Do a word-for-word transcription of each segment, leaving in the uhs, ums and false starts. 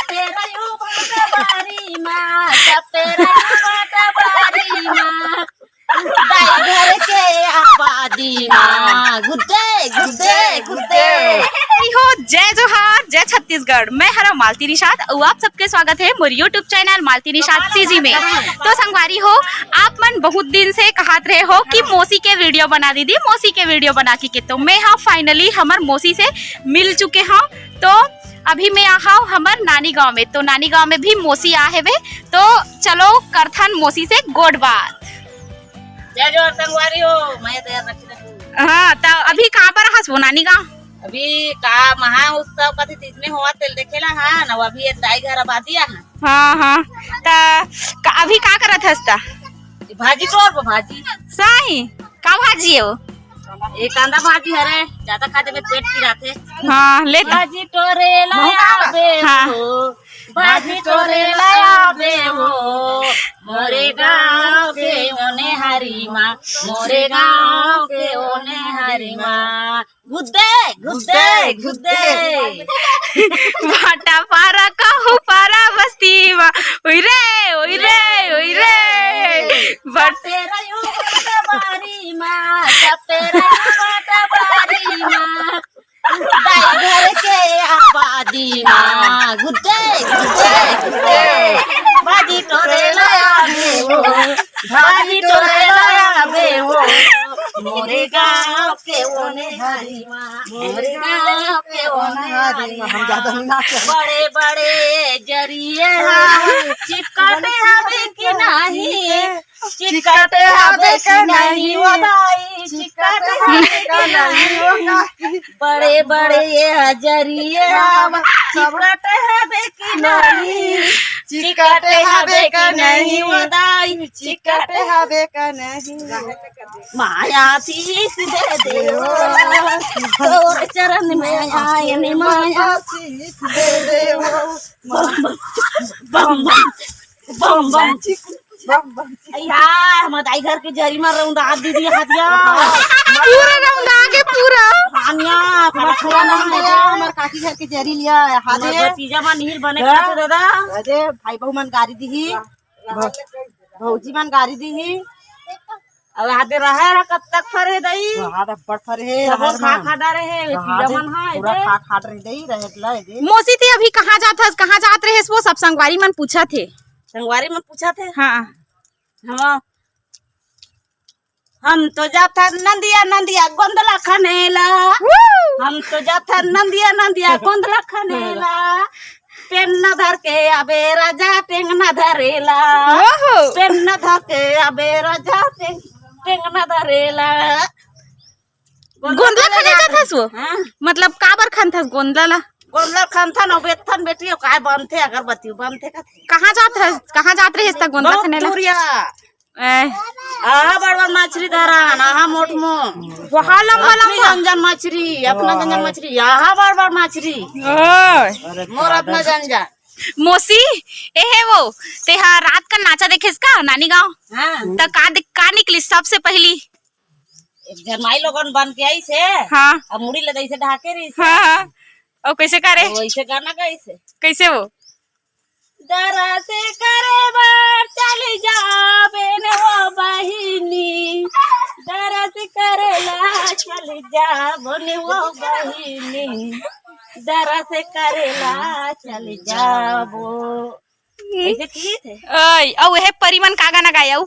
टपटे रहियो बाटा बारी मा, टपटे रहियो बाटा बारी मा। दाई घर के आबादी मा। गुद्दे, गुद्दे, गुद्दे। हो, जय जोहार, जय छत्तीसगढ़। मैं हरा मालती निषाद अउ आप सबके स्वागत है मोर YouTube channel Malti Nishad CG में। तो संगवारी हो, आप मन बहुत दिन से कहत रहे हो कि मौसी के वीडियो बना दीदी, मौसी के वीडियो बना के, के तो मैं हाँ finally हमर मौसी से मिल चुके हूँ। तो अभी मैं आहव हमर नानी गांव में, तो नानी गांव में भी मौसी आ हेवे। तो चलो करथन मौसी से गोठ बात। जय जोहार संगवारी हो, मैं तैयार रखी रहूं। हाँ, त अभी कहाँ पर हस वो नानी गांव? अभी का महा उत्सव कथी तीज में होवत तेल देखेला, हाँ ना, अभी ये दाई घर आबादी आ, हाँ। हाँ, हाँ। त का, अभी का करत हस त? ये भाजी टोर वो भाजी। सही? का भाजी है वो? ये कांदा भाजी हरे, ज्यादा खा देबे पेट पिराथे। हाँ, ले त। भाजी टोरे लाया बे हाँ। हो, भाजी टोरे लाया बे हो, मोरे गांव के ओने हरी माँ, मोरे गांव के ओने हरी माँ। गुद्दे, गुद्दे, गुद्दे। भाटा पारा कहूँ पारा बस्ती मा। ओई रे, ओई रे, ओई रे। बट तेरा यूं बारी मा, सब तेरा बाटा बारी मा। दाई घर के आबादी मा। गुद्दे, गुद्दे, गुद्दे। भाजी टोरे लाया बे वो। भाजी टोरे लाया बे वो। मोरे गांव के ओने हरी माँ। मोरे गांव के ओने हरी माँ। हम ज्यादा नहीं नाच रहे। बड़े बड़े जरिए हाँ। चिपकाते हवे कि नहीं? चिपकाते हवे कि नहीं वो दाई? चिपकाते हवे कि नहीं वो दाई? बड़े बड़े ये हजरिए हवा, चिपकाते हवे कि नहीं? चिपकाते हवे कि नहीं वो दाई? चिपकाते हवे कि नहीं? माया शीश दे दे वो, तोर चरण में आए ने माया शीश दे दे वो। Bomb bomb, bomb bomb, bomb bomb. Bomb bomb. यार, हमर दाई घर के जरी मा रौंदा दीदी हाथ या। पूरा रौंदा के पूरा। हानिया, फटा फटा रौंदा। हमर काकी घर के जरी लिया हाथ हमर में। भतीजा मन हील बने हाँ। खाते दादा। अरे, भाई बहू मन गारी दीही। भौ-, भौजी मन गारी दीही। अब आदे रहर ह कब तक फरे दई? रहर अब्बड़ फरे हे, सब रहर खा मा। खा डारे हे, रहर कीड़ा मन ह पूरा एदे। खा खा रहे दई, रहर ला एदे। मौसी, ते अभी कहाँ जात हस, कहाँ जात रहेस, वो सब संगवारी मन पूछत हे। संगवारी मन पूछत हे? हाँ। हम, हम तो जात हन नंदिया, नंदिया गोंदला खनेला। Woo! हम तो जात हन नंदिया, नंदिया गोंदला खनेला। पेन न धर के अबे राजा टेंगना धरेला। ओहो। पेन न धर के अबे राजा टेंग-, टेंगना धरेला। गोंदला गोंदला खने जात हस वो? हाँ। मतलब काबर खनथस गोंदला ला? गोंदला खनथन अउ बेचथन बेटी, अउ काय बनथे अगरबत्ती बनथे कथे। कहाँ जात हस, कहाँ जात रहिस त गोंदला बहुत खने ला? दूरिया। ए। आहा बड़ बड़ मछरी धरान, आहा मोट मोट। वहाँ लंबा अपनी लंबा। जन जन मछरी, अपना जन जन मछरी, आहा बड़ बड़ मछरी। ओए। मोर अपना जन जन। मौसी, ए हे वो, तेहा रात का नाचा देखेस का नानी गांव? हाँ। त का दिक-, का निकलिस सबसे पहली? एक जन माई लोगन बन के आइस हे। हाँ। अब मुड़ी ले जैसे ढाके रहिस हे। हाँ, हाँ। अउ कैसे करे? अउ वैसे गाना गाइस हे। कैसे वो? दरा से करे बर चली जाबे ने वो बहिनी, दरा से करेला चली जाबो ने वो बहिनी, दरा से करेला चली जाबो। ऐसे किए थे। ओए, अउ वह परी मन का गाना गाए अउ?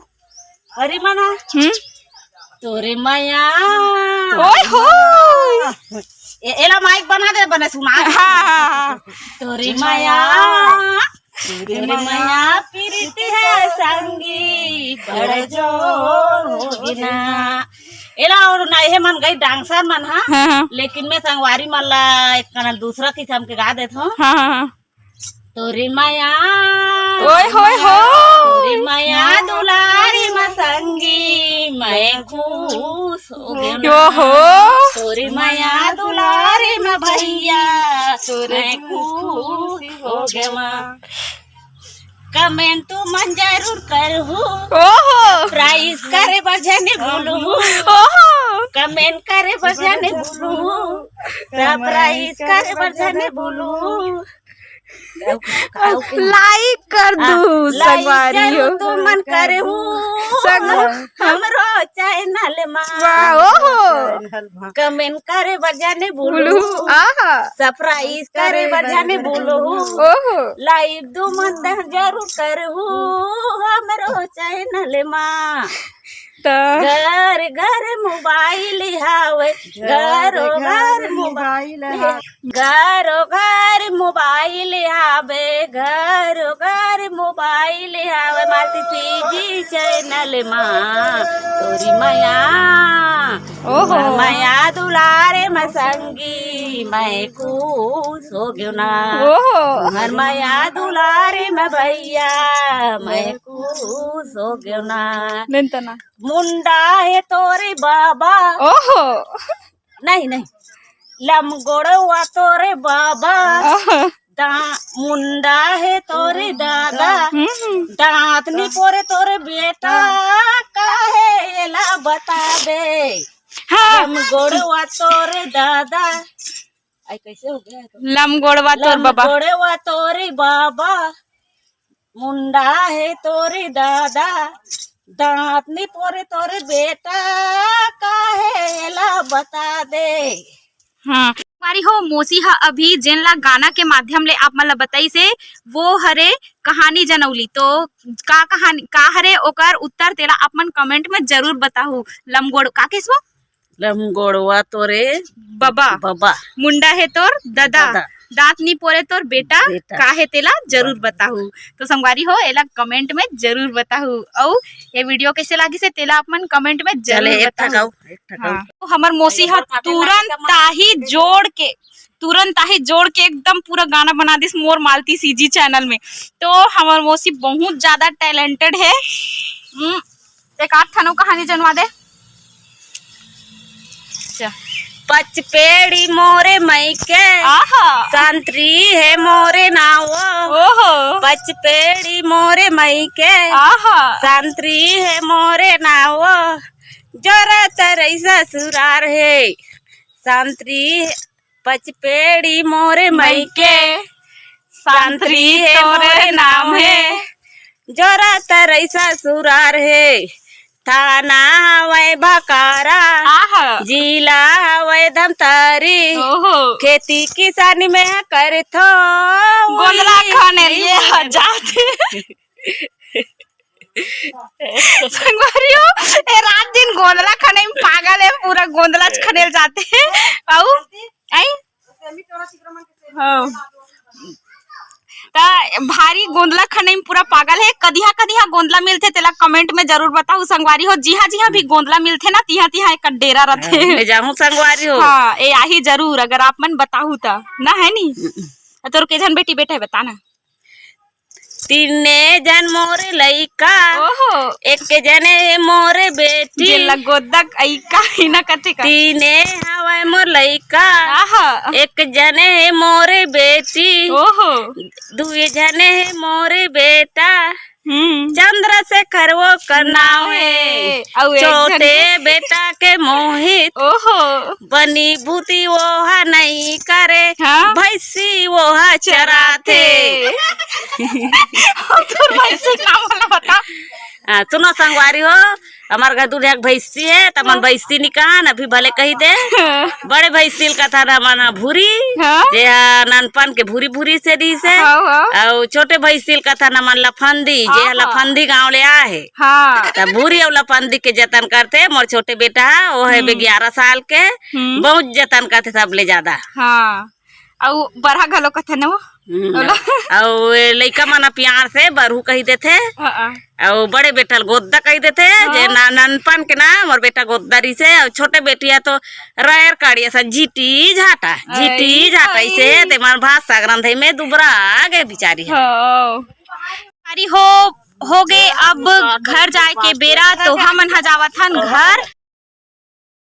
परी मन हा? हम्म। तोरे मया। ओए होए। ए-, एला माइक बना दे, बने सुना दे। हाँ, हाँ, हाँ। तोरे मया। तोरे मया पीरित हे संगी, बड़ जोर हो गे ना। एला अउ ना, एहे मन गई डांसर मन हा। हाँ, हाँ। लेकिन मैं संगवारी मन ला एक कना दूसरा किसम के गा देत हूँ। हाँ, हाँ, हाँ। तोरे मया। ओए होए हो। तोरे मया दुलारी म संगी, मैं खुश हो गे ना। ओहो। तोरे मया दुलारी म भैया, मैं खुश हो गे ना। कमेंट तू मन जरूर करहू। ओहो। प्राइस करे बर झने भूलहू। ओहो। कमेंट करे बर झने भूलहू। प्राइस करे बर झने भूलहू। Like कर दू, संगवारी हो। तुमन करे हूँ संग- हमरो channel मा। वाह, ओहो। Comment करे बर जाने बोलू। बोलू, आहा। Subscribe करे बर जाने बोलू। ओहो। Like तुमन जरूर करहू हमरो channel मा। त घर घर mobile हावे, घरो घर mobile हावे। घरो घर mobile हावे, घरो घर mobile हावे। मालती सीजी channel मा तोरी मया, ओहो। मया दुलारे म संगी मैं खुश हो गयो ना। ओहो। हर मया दुलारे म भैया मैं खुश हो गयो ना। नंतना। मुंडा हे तोरे बाबा। ओहो। नहीं, नहीं। लमगोड़वा तोरे बाबा। ओहो। दा-, मुंडा हे तोरे दादा। हम्म। दांत नी पोरे तोरे बेटा। काहे एला बता दे। हाँ। लमगोड़वा तोरे दादा। आई कैसे हो गया है तो? लमगोड़वा तोर बाबा। लमगोड़वा तोरे बाबा। मुंडा हे तोरे दादा, दांत नी पोरे तोरे बेटा, काहे एला बता दे। हाँ, संगवारी हो, मौसी ह अभी जेन ला गाना के माध्यम ले आप मन ला बताइस हे, वो हरे कहानी जनौली। तो का कहानी, का हरे ओकर उत्तर, तेला आप मन comment में जरूर बताहू। लमगोड़, का कहिस वो? लमगोड़वा तोरे बबा। बबा। मुंडा हे तोर ददा। ददा। दांत नी पोरे तोर बेटा। बेटा। का हे तेला जरूर बताहू। तो संगवारी हो, एला comment में जरूर बताहू। अउ ये video कैसे लागिस हे, तेला आप मन comment में जरूर चले, एक बताहू। ठक अउ, एक ठक अउ। हाँ। तो हमर मौसी ह तुरंत ताही जोड़ के, तुरंत ताही जोड़ के एकदम पूरा गाना बना this more Malti CG channel में। तो हमर मौसी बहुत ज्यादा talented हे। हम्म, एक आध ठन अउ कहानी जनवा दे। अच्छा। पचपेड़ी मोरे मइके, आहा। संतरी हे मोरे नाव। ओहो। पचपेड़ी मोरे मइके, आहा। संतरी हे मोरे नाव। जोरा तरई ससुरार हे, संतरी हे पचपेड़ी मोरे मइके, मइके, संतरी हे मोरे नाम हे। जोरा तरई ससुरार हे, थाना हवय भकारा, आहा। जिला हवय धमतरी। ओहो। खेती किसानी में ह करथो गोंदला उही खनेल ये ह जात। संगवारी हो, ए रात दिन गोंदला खने में पागल हे, पूरा गोंदला खनेल जात हे। अउ, आई? हाँ। त भारी गोंदला खने में पूरा पागल हे। कदिहा कदिहा गोंदला मिलथे, तेला comment में जरूर बताहू संगवारी हो। जिहा जिहा भी गोंदला मिलथे ना, तिहा तिहा एक डेरा रथे। हाँ, ले जाहूँ संगवारी हो। हाँ, ए आही जरूर, अगर आप मन बताहू त। ना हे नी? हम्म। तोर के झन बेटी बेटा हे, बता ना। तीने झन मोरे लइका, ओहो। एक झने हे मोरे बेटी। जेला गोदक अइका ही ना कथे का। तीने हवय मोर लइका, आहा। एक झने हे मोरे बेटी। ओहो। दुई झने हे मोरे बेटा। हम्म। चंद्रशेखर वो कर नाव हे। अउ एक झन छोटे बेटा के मोहित। ओहो। बनी भूती वो हा नहीं करे, हाँ? भैंसी वो हा चराथे। चराथे। तोर भैंसी के नाम वाला बता। हाँ, सुनो संगवारी हो, हमर घर दूरिहा के भैंसी हे, त मन हाँ। भैंसी निकान, अभी भले कही दे। हाँ। बड़े भैंसी ल कथा ना मन भूरी, हाँ। जे हा ननपन के भूरी भूरी से रहिस हे। हाँ, हाँ। अउ छोटे भैंसी ल कथा ना मन लफंदी, जे हा हाँ। लफंदी गांव ले आए हे। हाँ। त भूरी अउ लफंदी के जतन करथे। मोर छोटे बेटा हा, वो हे हम्म। बे ग्यारह साल के, हम्म। बहुत जतन करथे सबले ज्यादा। हाँ। अउ बरहा घलो कथे न वो? हम्म, ओला? अउ ए लइका मन प्यार से बरहू कहि देथे। हाँ, हाँ। अउ बड़े बेटा ल गोद्दा कहि देथे, हाँ। जे ना, ननपन के ना, मोर बेटा गोद्दा रिसे, अउ छोटे बेटिया तो रैर काड़िया सा झिटी झाटा, झिटी अई, झाटा अई। इसे, ते मन भात साग रंधई में दुबरा गे बिचारी ह। हाँ। अरे हो, हो गे अब घर जाए के बेरा, तो हमन ह जावत हन घर।